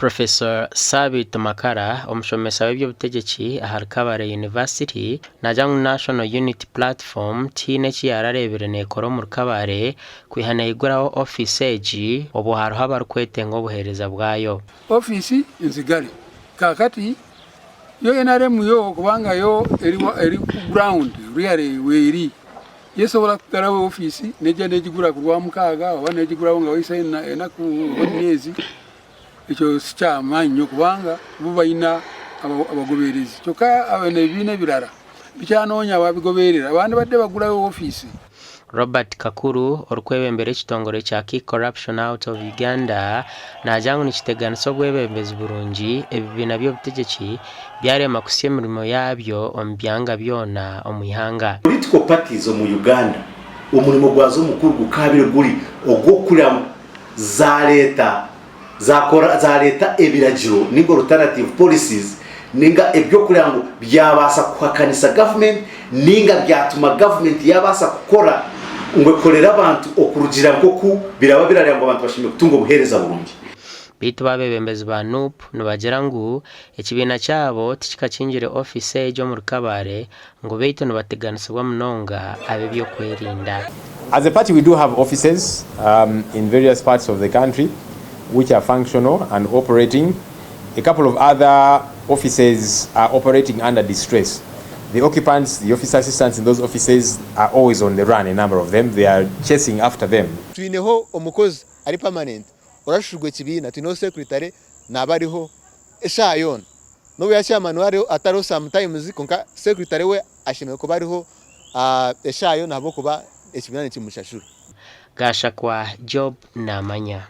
Professor Sabiiti Makara, omushomesa w'eby'obutegyeki ahari Kabale University, naagira ngu National Unity Platform tihaine eki yaarareebire neekora omuri Kabale kwiha neiguraho ofiisi egi obwo hariho abarikwetenga obuheereza bwayo. Ofiisi nzigare. Kaakati yo nrm yo kubanga yo eri ku ground really weeri, yo esobola kugaraho ofiisi neija negigura ku Rwamukaaga oba negiguraho nga wahisa enaku oba emyezi. Ekyo sikyamaani nnyo kubanga bo baine abagoberezi kyokka ebibiina ebirara bikyanoonya ababigoberera abandi badde bagurayo ofiisi. Robert Kakuru, orikwebembera ekitongore kya Kick Corruption Out of Uganda naagira ngu nikiteganisa obwebembezi burungi ebibiina by'obutegyeki byarema kuhitsya emirimo yaabyo omu byanga byona omu ihanga. Political parties omu Uganda omurimo gwazo omukuru gukaabire guri ogw'okureba ngu zareeta zakora zareeta ebiragiro ninga alternative policies ninga ebyokureba ngu byabaasa kuhakanisa government ninga byatuma government yabaasa kukora ngu ekorere abantu okurugiirira nkoku biraba birareeba ngu abantu bashemereire kutunga obuheereza burungi. Beitu bo abeebembezi ba Nup nibagira ngu ekibiina kyabo tikikakingire ofiisi egi omuri Kabale ngu beitu nibateganisibwa munonga ab'eby'okwerinda. As a party we do have offices in various parts of the country which are functional and operating, a couple of other offices are operating under distress, the occupants, the office assistants in those offices are always on the run, a number of them, they are chasing after them. Twineho omukozi ari permanent orashashurwa ekibiina, twineho secretary naaba ariho eshaaha yoona. N'obu ya chairman we ariho atariho sometimes kwonka secretary we ashemereire kuba ariho eshaaha yoona ahabw'okuba ekibiina nikimushashura. Gashakwa Job Namanya.